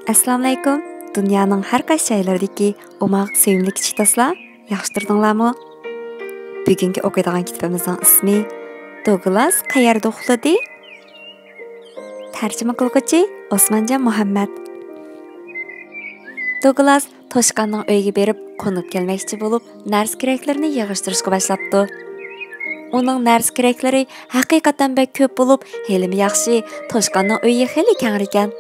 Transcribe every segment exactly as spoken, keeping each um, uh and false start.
ئەسسالامۇئەلەيكۇم، دۇنيانىڭ ھەر قايسى جايلىرىدىكى ئوماق، سۆيۈملۈك كىچىك دوستلار، ياخشى تۇردۇڭلارمۇ؟ بۈگۈنكى ئوقۇيدىغان كىتابىمىزنىڭ ئىسمى دوگلاس قەيەردە ئۇخلىدى؟ تەرجىمە قىلغۇچى ئوسمانجان مۇھەممەت. دوگلاس توشقاننىڭ ئۆيىگە بېرىپ قونۇپ كەلمەكچى بولۇپ، نەرسە-كېرەكلىرىنى يىغىشتۇرۇشقا باشلاپتۇ. ئۇنىڭ نەرسە-كېرەكلىرى ھەقىقەتەن بەك كۆپ بولۇپ، ھېلىمۇ ياخشى، توشقاننىڭ ئۆيى خېلى كەڭرىكەن.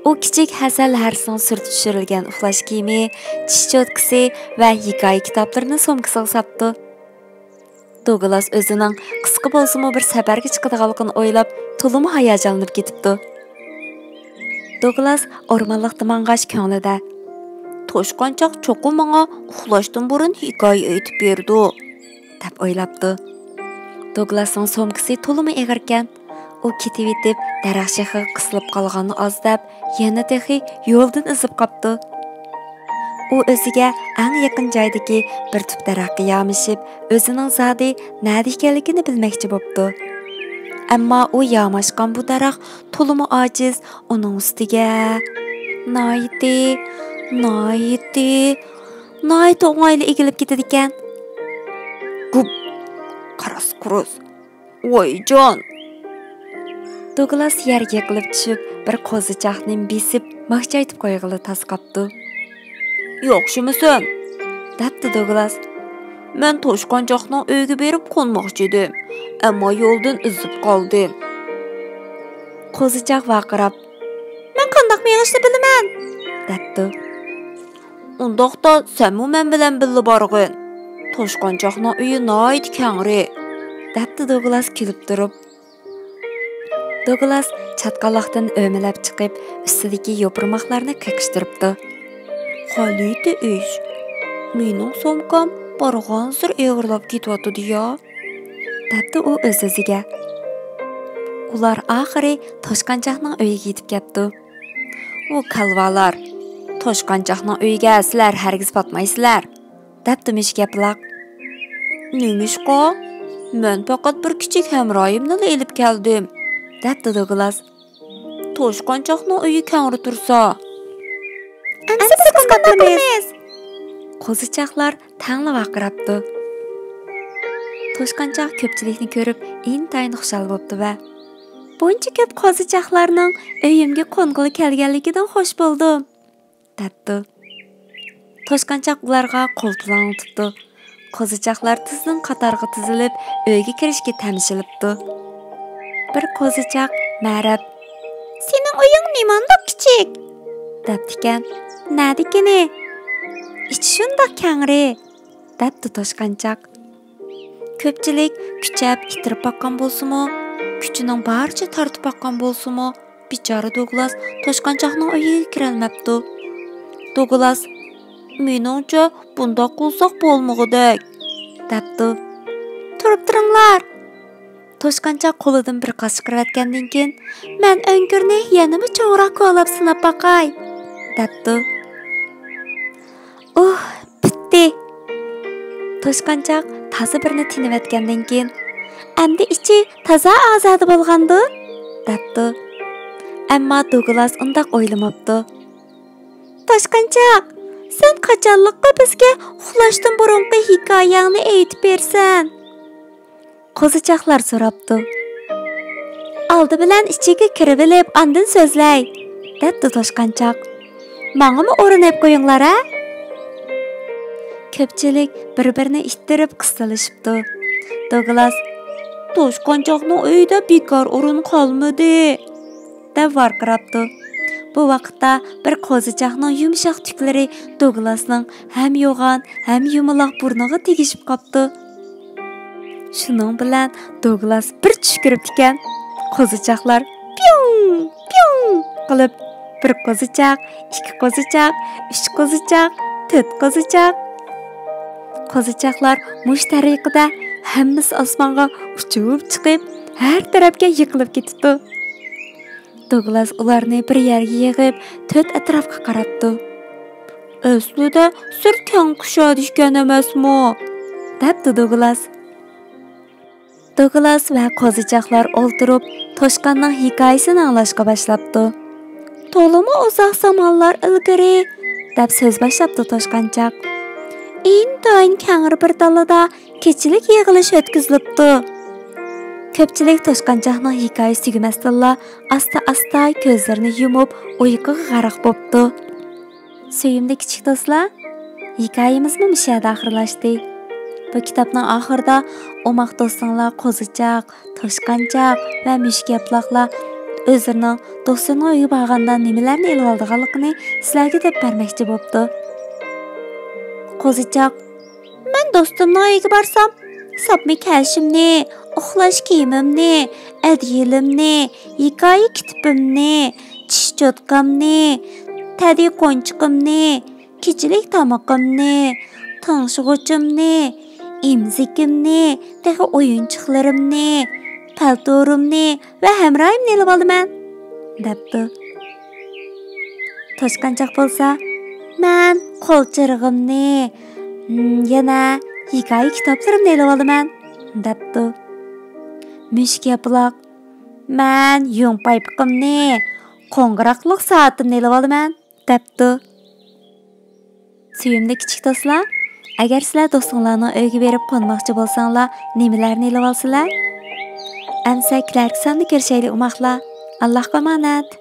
ئۇ كىچىك ھەسەل ھەرىسىنىڭ سۈرىتى چۈشۈرۈلگەن ئۇخلاش كىيىمى، چىش چوتكىسى ۋە ھېكايە كىتابلىرىنى سومكىسىغا ساپتۇ. دوگلاس ئۆزىنىڭ قىسقا بولسىمۇ بىر سەپەرگە چىقىدىغانلىقىنى ئويلاپ، تولىمۇ ھاياجانلىنىپ كېتىپتۇ. دوگلاس ئورمانلىقتا ماڭغاچ كۆڭلىدە، «توشقانچاق چوقۇم ماڭا ئۇخلاشتىن بۇرۇن ھېكايە ئېيتىپ بېرىدۇ» دەپ ئويلاپتۇ. دوگلاسنىڭ سومكىسى تولىمۇ ئېغىركەن. ئۇ كېتىۋېتىپ، دەرەخ شېخىغا قىسىلىپ قالغاننى ئاز دەپ، يەنە تېخى يولدىن ئېزىپ قاپتۇ. ئۇ ئۆزىگە ئەڭ يېقىن جايدىكى بىر تۈپ دەرەخكە يامىشىپ، ئۆزىنىڭ زادى نەدە ئىكەنلىكىنى بىلمەكچى بوپتۇ. ئەمما ئۇ ياماشقان بۇ دەرەخ تولىمۇ ئاجىز، ئۇنىڭ ئۈستىگە ناھايىتى، ناھايىتى، ناھايىتى ئوڭايلا ئېگىلىپ كېتىدىكەن. گۇپ! قاراس-قۇرۇس! ۋايجان! دوگلاس يەرگە يىقىلىپ چۈشۈپ، بىر قوزىچاقنى بېسىپ، ماخچايتىپ قويغىلى تاس قاپتۇ. «ياخشىمۇسەن؟» دەپتۇ دوگلاس. «مەن توشقانچاقنىڭ ئۆيىگە بېرىپ قونماقچى ئىدىم، ئەمما يولدىن ئېزىپ قالدىم.» قوزىچاق ۋارقىراپ، «مەن قانداق مېڭىشنى بىلىمەن!» دەپتۇ. «ئۇنداقتا سەنمۇ مەن بىلەن بىللە بارغىن. توشقانچاقنىڭ ئۆيى ناھايىتى كەڭرى.» دەپتۇ دوگلاس كۈلۈپ تۇرۇپ. دوگلاس چاتقاللىقتىن ئۆمىلەپ چىقىپ، ئۈستىدىكى يوپۇرماقلارنى قېقىشتۇرۇپتۇ. «غەلىتە ئىش. مېنىڭ سومكام بارغانسېرى ئېغىرلاپ كېتىۋاتىدۇ يا.» دەپتۇ ئۇ ئۆز-ئۆزىگە. ئۇلار ئاخىرى توشقانچاقنىڭ ئۆيىگە يېتىپ كەپتۇ. «ۋۇ كالۋالار! توشقانچاقنىڭ ئۆيىگە سىلەر ھەرگىز پاتمايسىلەر!» دەپتۇ مۈشۈك ياپىلاق. «نېمىشقا؟ مەن پەقەت بىر كىچىك ھەمراھىمنىلا ئېلىپ كەلدىم.» دەپتۇ دوگلاس. «توشقانچاقنىڭ ئۆيى كەڭرى تۇرسا.» «ئەمسە بىز قانداق قىلىمىز؟» قوزىچاقلار تەڭلا ۋارقىراپتۇ. توشقانچاق كۆپچىلىكنى كۆرۈپ ئىنتايىن خۇشال بوپتۇ ۋە، «بۇنچە كۆپ قوزىچاقلارنىڭ ئۆيۈمگە قونغىلى كەلگەنلىكىدىن خوش بولدۇم.» دەپتۇ. توشقانچاق ئۇلارغا قول تۇلاڭلىتىپتۇ. قوزىچاقلار تىزدىن قاتارغا تىزىلىپ، ئۆيگە كىرىشكە تەمشىلىپتۇ. بىر قوزىچاق مەرەپ، «سېنىڭ ئۆيۈڭ نېمانداق كىچىك؟» دەپتىكەن. «نەدىكىنى؟ ئىچى شۇنداق كەڭرى.» دەپتۇ توشقانچاق. كۆپچىلىك كۈچەپ ئىتتىرىپ باققان بولسىمۇ، كۈچىنىڭ بارىچە تارتىپ باققان بولسىمۇ، بىچارە دوگلاس توشقانچاقنىڭ ئۆيىگە كىرەلمەپتۇ. دوگلاس، «مېنىڭچە، بۇنداق قىلساق بولمىغۇدەك.» دەپتۇ. «تۇرۇپ تۇرۇڭلار!» توشقانچاق قولىدىن بىر قاز چىقىرىۋەتكەندىن كېيىن، «مەن ئۆڭكۈرنى يەنىمۇ چوڭراق كولاپ سىناپ باقاي.» دەپتۇ. ئۇھ، پۈتتى! توشقانچاق تازا بىرنى تېنىۋەتكەندىن كېيىن، «ئەمدى ئىچى تازا ئازادە بولغاندۇ؟» دەپتۇ. ئەمما دوگلاس ئۇنداق ئويلىماپتۇ. «توشقانچاق، سەن قاچانلىققا بىزگە ئۇخلاشتىن بۇرۇنقى ھېكايەڭنى ئېيتىپ بېرىسەن؟» قوزىچاقلار سوراپتۇ. «ئالدى بىلەن ئىچىگە كىرىۋېلىپ، ئاندىن سۆزلەي.» دەپتۇ توشقانچاق. «ماڭىمۇ ئورۇن ئېلىپ قويۇڭلار ھە!» كۆپچىلىك بىر-بىرىنى ئىتتىرىپ قىستىلىشىپتۇ. دوگلاس، «توشقانچاقنىڭ ئۆيىدە بىكار ئورۇن قالمىدى.» دەپ ۋارقىراپتۇ. بۇ ۋاقىتتا بىر قوزىچاقنىڭ يۇمشاق تۈكلىرى دوگلاسنىڭ ھەم يوغان، ھەم يۇمىلاق بۇرنىغا تېگىشىپ قاپتۇ. شۇنىڭ بىلەن دوگلاس بىر چۈشكۈرۈپتىكەن. قوزىچاقلار پيۇڭ، پيۇڭ قىلىپ، بىر قوزىچاق، ئىككى قوزىچاق، ئۈچ قوزىچاق، تۆت قوزىچاق. قوزىچاقلار مۇشۇ تەرىقىدە ھەممىسى ئاسمانغا ئۇچۇپ چىقىپ، ھەر تەرەپكە يىقىلىپ كېتىپتۇ. دوگلاس ئۇلارنى بىر يەرگە يىغىپ، تۆت ئەتراپقا قاراپتۇ. «ئەسلىدە سىرت كەڭ قۇشادى ئىكەن ئەمەسمۇ؟» دەپتۇ دوگلاس. دوگلاس ۋە قوزىچاقلار ئولتۇرۇپ، توشقاننىڭ ھېكايىسىنى ئاڭلاشقا باشلاپتۇ. تولىمۇ ئۇزاق زامانلار ئىلگىرى، دەپ سۆز باشلاپتۇ توشقانچاق. ئىنتايىن كەڭرى بىر دالىدا كېچىلىك يىغىلىش ئۆتكۈزۈلۈپتۇ. كۆپچىلىك توشقانچاقنىڭ ھېكايىسى تۈگىمەستىنلا ئاستا-ئاستا كۆزلىرىنى يۇمۇپ ئۇيقۇغا غەرق بوپتۇ. سۆيۈملۈك كىچىك دوستلار، ھېكايىمىزمۇ مۇشۇ يەردە ئاخىرلاشتى. بۇ كىتابنىڭ ئاخىرىدا ئوماق دوستۇڭلار قوزىچاق، توشقانچاق ۋە مۈشۈك ياپىلاقلار ئۆزلىرىنىڭ دوستلىرىنىڭ ئۆيىگە بارغاندا نېمىلەرنى ئېلىۋالىدىغانلىقىنى سىلەرگە دەپ بەرمەكچى بوپتۇ. قوزىچاق، مەن دوستۇمنىڭ ئۆيىگە بارسام، ساپما كەلشىمنى، ئۇخلاش كىيىمىمنى، ئەدىيىلىمنى، ھېكايە كىتىپىمنى، چىش چوتكامنى، تەدىي قونچىقىمنى، كېچىلىك تامىقىمنى، تىڭشىغۇچىمنى، ئېمىزىكىمنى، تېخى ئويۇنچۇقلىرىمنى، پەلتورۇمنى ۋە ھەمراھىمنى ئېلىۋالىمەن، دەپتۇ. توشقانچاق بولسا، مەن قول چىرىغىمنى، ھىم، يەنە ھېكايە كىتابلىرىمنى ئېلىۋالىمەن، دەپتۇ. مۈشۈك ياپىلاق، مەن يۇڭ پايپىقىمنى، قوڭغۇراقلىق سائىتىمنى ئېلىۋالىمەن، دەپتۇ. سۆيۈملۈك كىچىك دوستلار، ئەگەر سىلەر دوستۇڭلارنىڭ ئۆيىگە بېرىپ قونماقچى بولساڭلار، نېمىلەرنى ئېلىۋالسىلەر؟ ئەمسە كېلەركى ساندا كۆرۈشەيلى ئوماقلار. ئاللاھقا ئامانەت.